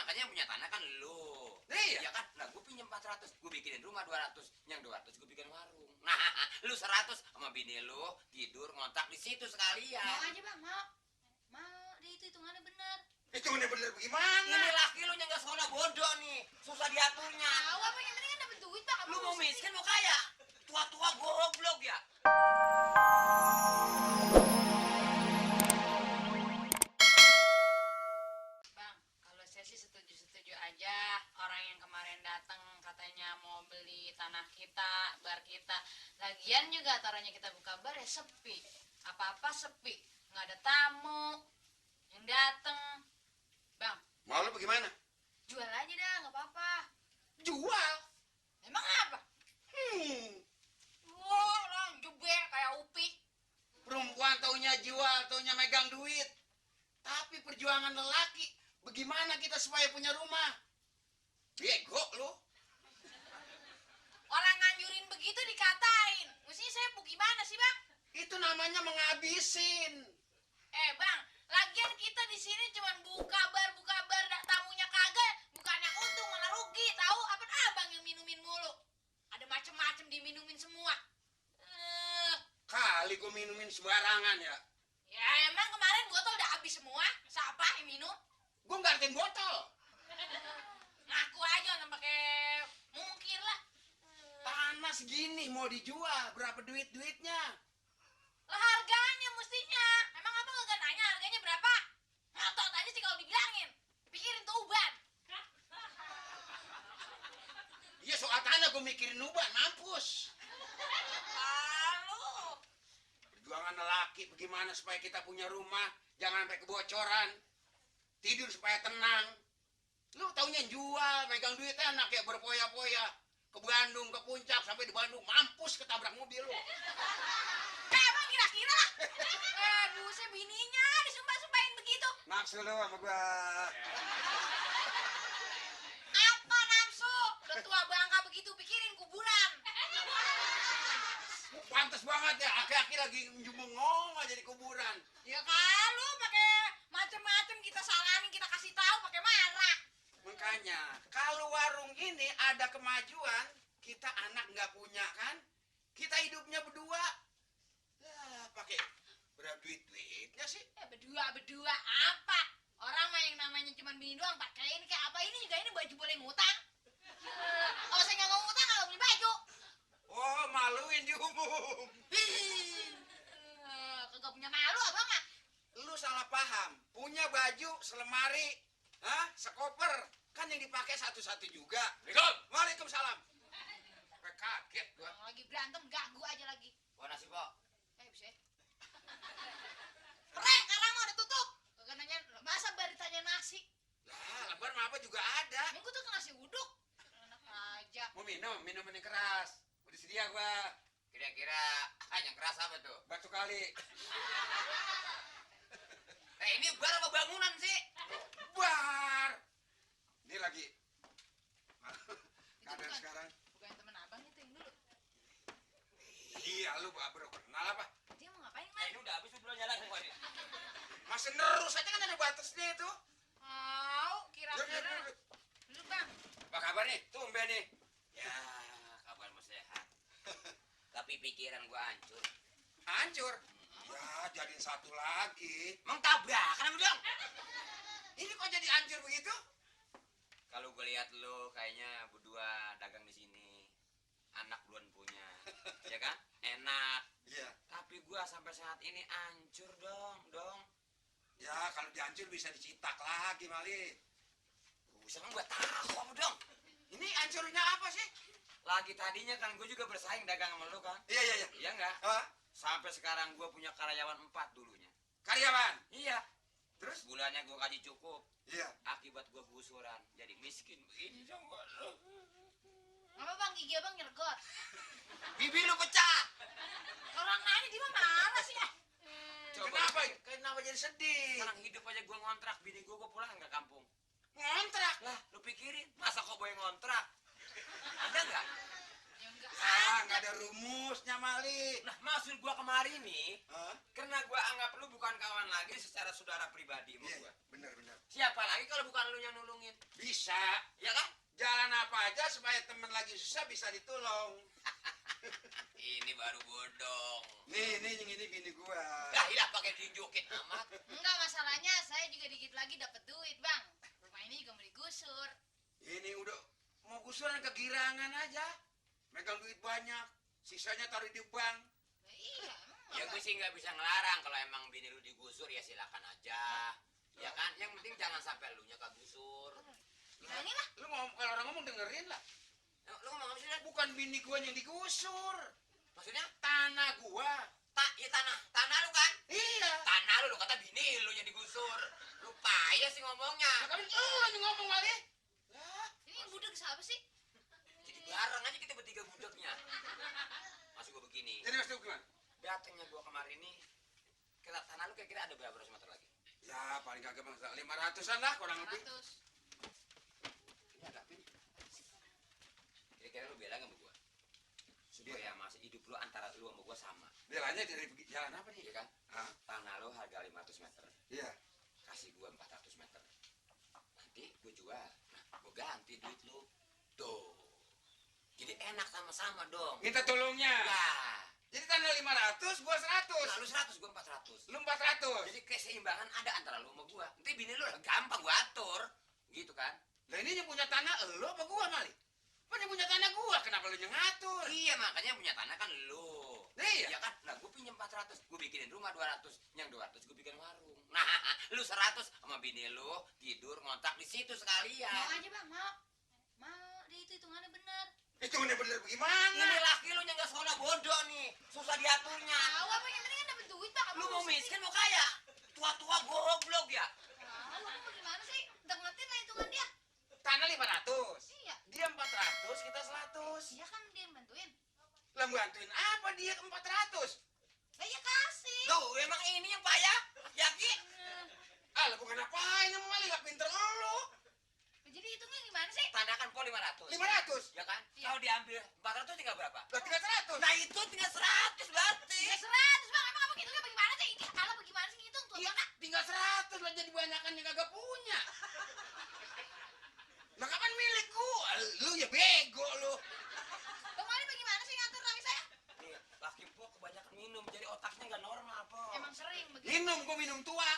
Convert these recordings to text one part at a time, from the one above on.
makanya yang punya tanah kan lu. Iya. Ya kan? Nah, gue pinjam 400, gue bikinin rumah 200, yang 200 gue bikin warung. Nah, lu 100 sama bini lu tidur ngontrak di situ sekalian. Mau aja bang, mau dia itu hitungannya bener. Hitungannya bener bagaimana? Ini laki lu yang gak sekolah bodoh nih, susah diaturnya. Tahu apa yang penting kan dapet duit bang. Lu mau miskin mau kaya? Tua-tua goblok ya. Bang, kalau saya sih setuju aja. Orang yang kemarin datang katanya mau beli tanah kita, bar kita. Lagian juga taruhnya kita buka bar ya sepi. Apa-apa sepi, nggak ada tamu yang datang. Bang, Mau lu bagaimana? jual aja dah, nggak apa-apa. Jual. Emang apa? Hmm. Wah, orang jubel kayak Upi. Perempuan taunya jual, taunya megang duit. Tapi perjuangan lelaki, bagaimana kita supaya punya rumah? Bego lu. Orang nganjurin begitu dikatain. Mestinya saya gimana sih bang? Itu namanya menghabisin. Bang, lagian kita di sini cuma buka bar, tamunya kagak, bukannya untung malah rugi, tahu? Apa abang yang minumin mulu? Ada macem-macem diminumin semua. Kali gua minumin sembarangan ya. Ya emang kemarin botol udah habis semua. Siapa yang minum? Gua nggak ngertiin botol. Ngaku aja nggak pakai mungkir lah. Tanah segini mau dijual, berapa duitnya? Lah harganya mestinya. Emang abang nggak nanya harganya berapa? Ngotot aja sih kalau dibilangin. Pikirin tuh uban. Iya soal tanah gua mikirin uban, mampus. Lalu. Perjuangan lelaki bagaimana supaya kita punya rumah, jangan sampai kebocoran. Tidur supaya tenang. Lu taunya jual, megang duit enak ya berpoya-poya. Ke Bandung, ke puncak, sampai di Bandung mampus ketabrak mobil lu. Emang kira-kira lah. Buset bininya disumpah-sumpahin begitu. Nafsu lu sama gua. Apa nafsu? Udah tua bangka begitu pikirin kuburan. Pantes banget ya, aki-aki lagi bengong aja di kuburan. Ya kalau pakai macem-macem kita salamin, kita kasih tahu pakai marah. Makanya, kalau warung ini ada kemajuan, kita anak nggak punya kan? Kita hidupnya berdua. Pakai berapa duitnya sih? Berdua apa? Orang mah yang namanya cuma bini doang pakai ini kayak apa ini juga ini baju boleh ngutang. Kalau saya nggak mau ngutang nggak beli baju. Oh, maluin di umum. Kagak punya malu abang ah. Lu salah paham. Punya baju selemari, sekoper, kan yang dipakai satu-satu juga. Waalaikumsalam. Sampai kaget gua. Orang lagi berantem ganggu aja lagi. Wah, nasi, Pok. Bisa. Sekarang mau udah tutup. Kagak nanya, masa baru ditanya nasi? Lah, lebar mah apa juga ada. Minggu tuh nasi uduk. Enak aja. Mau minum yang keras. Udah sedia gua. Kira-kira yang keras apa tuh? Batu kali. Ini bar apa bangunan sih? Bar. Ini lagi. Keadaan bukan- sekarang. Bukan temen abang itu yang dulu. Iya, lu baru kenal apa? Dia mau ngapain, Ini Man? udah habis belum jalan semua ini. Masih nerus aja kan ada batasnya itu. Tahu, kira-kira. Dulu, Bang. Apa kabar nih? Tumben nih. Ya, kabar mau sehat. Tapi pikiran gua hancur. Hancur. Ya, jadiin satu lagi. Emang tabrakan lu dong? Ini kok jadi hancur begitu? Kalau gue lihat lu kayaknya berdua dagang di sini, anak belum punya, ya kan? Enak. Iya. Tapi gua sampai saat ini hancur dong. Ya, kalau dihancur bisa dicitak lagi, Mali. Buset, emang gua tahu apa dong? Ini hancurnya apa sih? Lagi tadinya kan gue juga bersaing dagang sama lu kan? Iya. Iya enggak? Apa? Sampai sekarang gua punya karyawan 4 dulunya. Karyawan. Iya. Terus? Bulannya gua gaji cukup. Iya. Akibat gua gusuran, jadi miskin begini dong gua. Apa Bang, gigi abang nyergot? Bibi lu pecah. Orang nanya dia mah marah sih ya. Kenapa jadi sedih? Sekarang hidup aja gua ngontrak, bini gua pulang ke kampung. Ngontrak. Lah, lu pikirin, masa kok boy ngontrak? Ada nggak? Ya enggak Ah, ada. Kagak ada rumusnya, Mali. Nah, maksud gua kemarin nih, Hah? karena gua anggap lu bukan kawan lagi secara saudara pribadi sama Iya, gua. benar-benar. Siapa lagi kalau bukan lu yang nulungin? Bisa. Ya kan? Jalan apa aja supaya temen lagi susah bisa ditolong. Ini baru bodong. Nih, yang ini bini gua. Dah, ilah pakai tunjukin amat. Enggak, masalahnya saya juga dikit lagi dapat duit, Bang. Rumah ini juga mau digusur. Ini udah mau gusuran kegirangan aja. Megang duit banyak. Sisanya taruh di bank. Nah, iya, emang Ya gue sih nggak bisa ngelarang kalau emang bini lu digusur ya silakan aja. Ya kan? Yang penting jangan sampai lu nya kagusur. bilangin lah. Lu ngomong, kalau orang ngomong dengerin lah. Lu ngomong apa sih? Dan? Bukan bini gua yang digusur. Maksudnya? Tanah gua. Ya tanah lu kan? Iya. Tanah lu kata bini lu yang digusur. Lu payah sih ngomongnya. Nah, kami yang ngomong kali. Lah, Ini yang budek siapa sih? Jadi bareng aja kita bertiga budeknya. Maksud gue begini, jadi maksud gimana? datangnya gua kemarin nih, kira tanah lu kira-kira ada berapa ratus meter lagi? Ya, paling kagak bang 500-an lah kurang lebih. 100. Ini ada apa nih? Kira-kira lu bilang sama gua? Supaya masih hidup lu antara lu sama gua sama. Belanya dari jalan apa nih? Iya kan? Ah, Tanah lu harga 500 meter. iya. Kasih gua 400 meter. Nanti gua jual. Nah, gua ganti duit lu. Tuh. Jadi enak sama-sama dong. Minta tolongnya. Ya. Jadi tanah 500, gua 100. Nah, lu 100, gua 400. Lu 400. Jadi keseimbangan ada antara lu sama gua. Nanti bini lu gampang gua atur. Gitu kan? Lah ini yang punya tanah lu apa gua, Mali? Kan yang punya tanah gua, kenapa lu yang ngatur? Iya, makanya yang punya tanah kan lu. Iya. Ya kan? Nah, gua pinjam 400, gua bikinin rumah 200, yang 200 gua bikin warung. Nah, lu 100 sama bini lu tidur ngontrak di situ sekalian. Mau aja, Bang, mau. Mau, dia itu hitungannya benar. Itu bener-bener bagaimana? Ini laki lu yang gak sekolah bodoh nih, susah diaturnya. Tahu apa yang penting kan dapat duit, Bang. Lu mau miskin mau kaya? Tua-tua goblok ya? Tahu apa gimana sih? Udah ngertiin lah hitungan dia. Tanah 500. Iya. Dia 400, kita 100. Dia kan dia yang bantuin. Lah bantuin apa dia 400? Lah ya kasih. Loh, emang ini yang payah? Yakin? Ah, lah bukan apain yang Mali, gak pinter lu. Jadi hitungnya gimana sih? Tandakan po 500. 500. Ya kan? Iya. Kalau diambil 400 tinggal berapa? Lah 300. Nah, itu tinggal 100 berarti. Ya 100, Bang. Emang apa hitungnya bagaimana sih? Ini ala bagaimana sih ngitung tuh, Iya, Bang? tinggal 100 lah jadi banyakan yang kagak punya. Lah kapan milik gua? Lu ya bego lu. Bang Mali bagaimana sih ngatur lagi saya? Nih, laki po kebanyakan minum, jadi otaknya nggak normal po. Emang sering begitu. Minum, gua minum tua.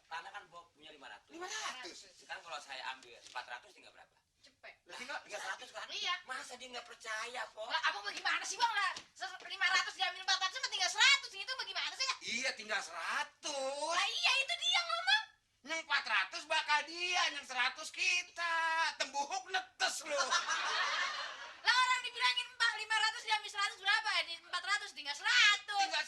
Tanah kan po punya 500. 500. Sekarang kalau saya ambil 400 tinggal berapa? Cepet. Lah tinggal Tinggal 100 kan? Iya. Masa dia nggak percaya po? Lah, abang bagaimana sih, Bang? Lah, 500 diambil 400 mah tinggal 100. Itu bagaimana sih? iya tinggal 100. Lah iya, itu dia ngomong. Yang 400 bakal dia, yang 100 kita. Tembuhuk netes lu. Lah orang dibilangin 500 diambil 100 berapa? Ini 400 tinggal 100. Tinggal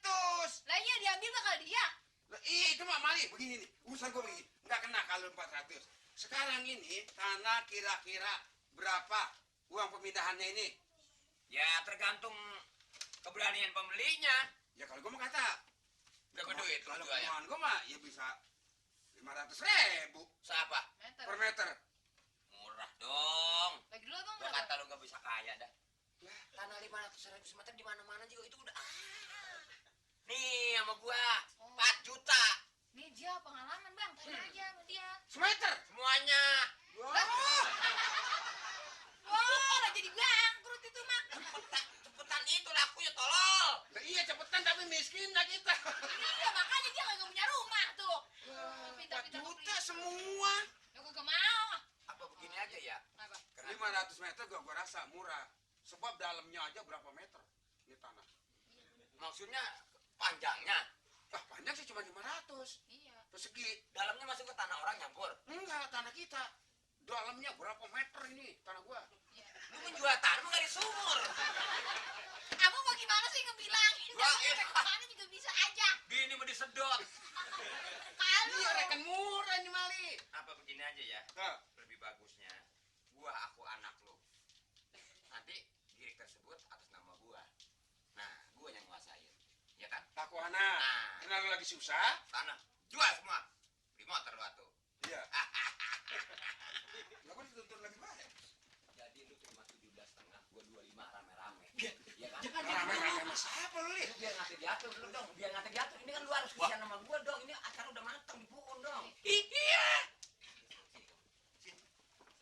100. Lah iya diambil bakal dia. Lah, iya itu mah Mali, begini nih. Urusan gua begini. Nggak kena kalau 400. Sekarang ini tanah kira-kira berapa uang pemindahannya ini? Ya tergantung keberanian pembelinya. Ya kalau gua mau kata. Berapa duit lu Kalau jual ya? kemauan gua mah ya bisa 500.000 Meter. Siapa? per meter. Murah dong. Lagi dulu Bang Gua berapa? kata lu gak bisa kaya dah. Tanah 500 meter di mana-mana juga itu udah. Nih sama gua 4 juta Nih dia pengalaman Bang, tanya aja sama dia. Semeter. semuanya. Wah. Wah, udah jadi bangkrut itu mah. Cepetan itu laku ya tolol. Lah iya cepetan tapi miskin lah kita. Iya, makanya dia nggak punya rumah tuh. 4 juta semua. Ya kagak mau. Apa begini aja ya? Apa? 500 meter gua rasa murah. Sebab dalamnya aja berapa meter ini tanah. Maksudnya panjangnya, Ah, panjang sih cuma 500. Iya. Persegi. dalamnya masuk ke tanah orang nyampur. Enggak, tanah kita. Dalamnya berapa meter ini tanah gua? Iya. Lu menjual tanah nggak di sumur. Kamu mau gimana sih ngebilangin? Wah, Kamu iya. kemana juga bisa aja. Gini mau disedot. Kalau Iya, rekan murah ini Mali. Apa begini aja ya? Nah, Lebih bagusnya aku anak lu. Nanti girik tersebut atas nama gua. Nah, gua yang nguasain. Ya kan? aku anak. Nah. Kenal lu lagi susah? Tanah jual semua. Beli motor lu atuh. Iya. Lah gua dituntut lebih banyak. Jadi lu terima 17,5, gua 25 rame-rame. siapa lu, Li? Biar nggak diatur dulu dong, biar nggak diatur. Ini kan lu harus kesian sama gua dong. Ini acara udah matang di Puun dong. Iya.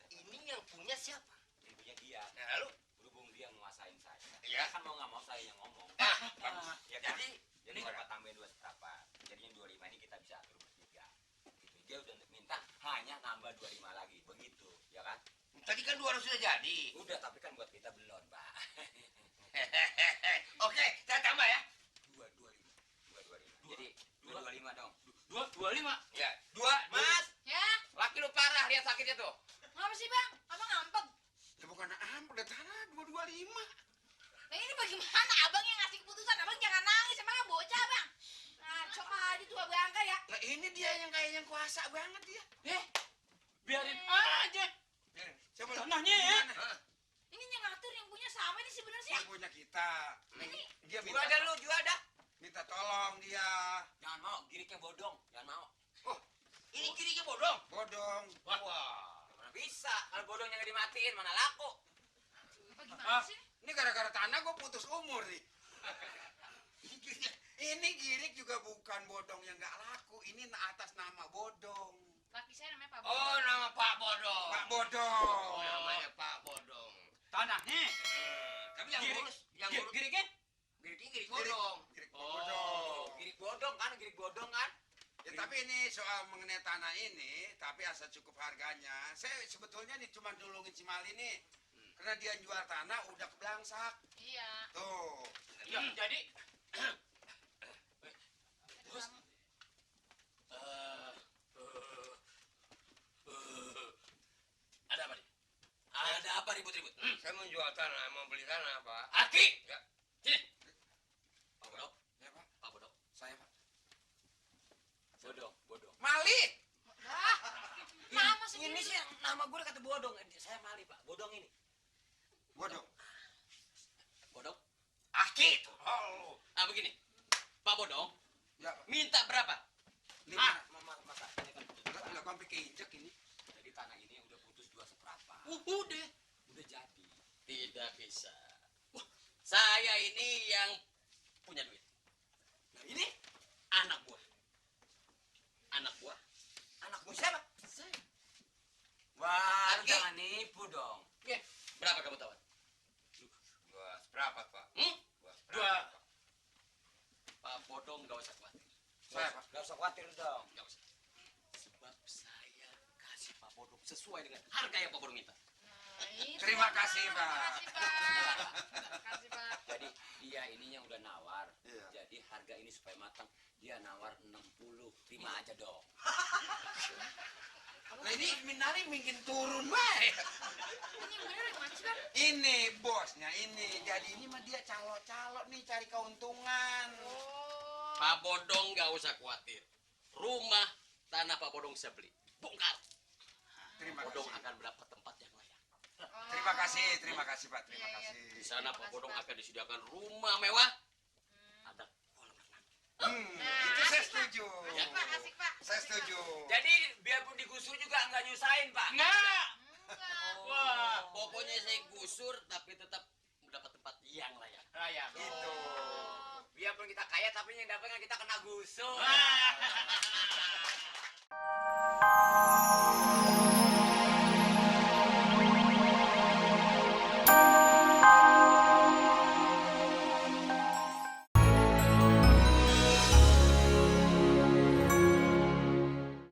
Ini yang punya siapa? Yang punya dia. Nah, lalu? Berhubung dia nguasain saya. Iya. Kan mau nggak mau saya yang ngomong. Bagus. Ya kan? Jadi, Jadi dapat tambahin 2 seperempat. Jadi yang 25 ini kita bisa atur bertiga. Gitu. Dia udah minta hanya nambah 25 lagi. Begitu, ya kan? tadi kan 200 sudah jadi. Udah, tapi kan buat kita belum, Pak. Oke, saya tambah ya. 225. Jadi 225 dong. 225. Ya, 2. Mas, ya, Laki lu parah, lihat sakitnya tuh. ngapa sih bang? Abang ngambek. Ya bukan udah tanah 225. Nah ini bagaimana abang yang ngasih keputusan? Abang jangan nangis, emangnya bocah bang. Ngaco aja tuh abang angka ya. Lah ini dia yang kayaknya kuasa banget dia. Biarin aja. Biarin. Coba Tanahnya ya. gimana? Ini yang ngatur yang punya sama ini sebenarnya. Ini punya kita. Dia Gua ada lu, juga ada. minta tolong dia. Jangan mau, giriknya bodong. Jangan mau. Oh, ini kirinya bodong. Bodong. Wah. Mana bisa? Kalau bodongnya nggak dimatiin, mana laku? Apa gimana sih? Ini gara-gara tanah gue putus umur nih. Ini girik juga bukan bodong yang nggak laku. Ini atas nama bodong. Laki saya namanya Pak Oh, Bodong. nama Pak Bodong. Pak Bodong. Oh, namanya Pak Bodong. Tanahnya Tapi yang Girik. ngurus, yang Girik, ngurus giriknya Girik Girik Bodong. Girik Pak Oh. Bodong. Girik bodong kan, girik bodong kan? Ya tapi ini soal mengenai tanah ini, tapi asal cukup harganya. Saya sebetulnya nih cuma nolongin si Mali nih. Karena dia jual tanah udah keblangsak. Iya. Tuh. ya, jadi Terus ada apa nih? Ada apa ribut-ribut? Saya mau jual tanah, mau beli tanah, Pak. Aki! Ya. Sini. Pak Bodong. Ya Pak, Pak Bodong. saya Pak. Bodong, bodong. Mali! Lah, nama sendiri. Ini sih nama gue kata bodong. Saya Mali, Pak. Bodong ini. Bodong. Bodong. Aki! Oh. Ah, begini. Pak Bodong, Ya, minta berapa? lima. Masa ini kan putus Lah, dua. lah sampai keinjek ini. Jadi tanah ini udah putus 2 seperempat. Udah. Udah jadi. Tidak bisa. Wah, saya ini yang punya duit. Nah, ini Anak buah. Anak buah. anak gue siapa? Saya. Wah, Aki. jangan nipu dong. Ya, berapa kamu tawar? 2 seperempat, Pak. Hmm? 2 dua. Pak Bodong gak usah khawatir. Saya, Pak. Gak usah khawatir dong. Gak usah. Sebab saya kasih Pak Bodong sesuai dengan harga yang Pak Bodong minta. Nah, itu, Terima kasih, Pak. Terima kasih, Pak. Terima kasih, Pak. Jadi dia ininya udah nawar. Iya. Jadi harga ini supaya matang dia nawar 60. Terima aja dong. Nah ini Minari mungkin turun baik. Ini bener gimana sih, Bang? Ini bosnya ini. Jadi ini mah dia calo-calo nih cari keuntungan. Oh. Pak Bodong gak usah khawatir. Rumah tanah Pak Bodong saya beli. Bongkar. Terima Pak Bodong kasih. akan mendapat tempat yang layak. Terima kasih Pak. Terima Iya, iya. kasih. Di sana Terima Pak kasih, Bodong Pak. akan disediakan rumah mewah. Ada kolam renang. Itu saya asik, Pak. setuju. Asik, Pak. Asik, Pak. Saya Asik, Pak. setuju. Jadi biarpun digusur juga nggak nyusahin, Pak. Enggak. Enggak. Wah, Pokoknya saya gusur tapi tetap mendapat tempat yang layak. layak. Itu. Biarpun kita kaya tapi yang dapatnya kita kena gusur. Wah.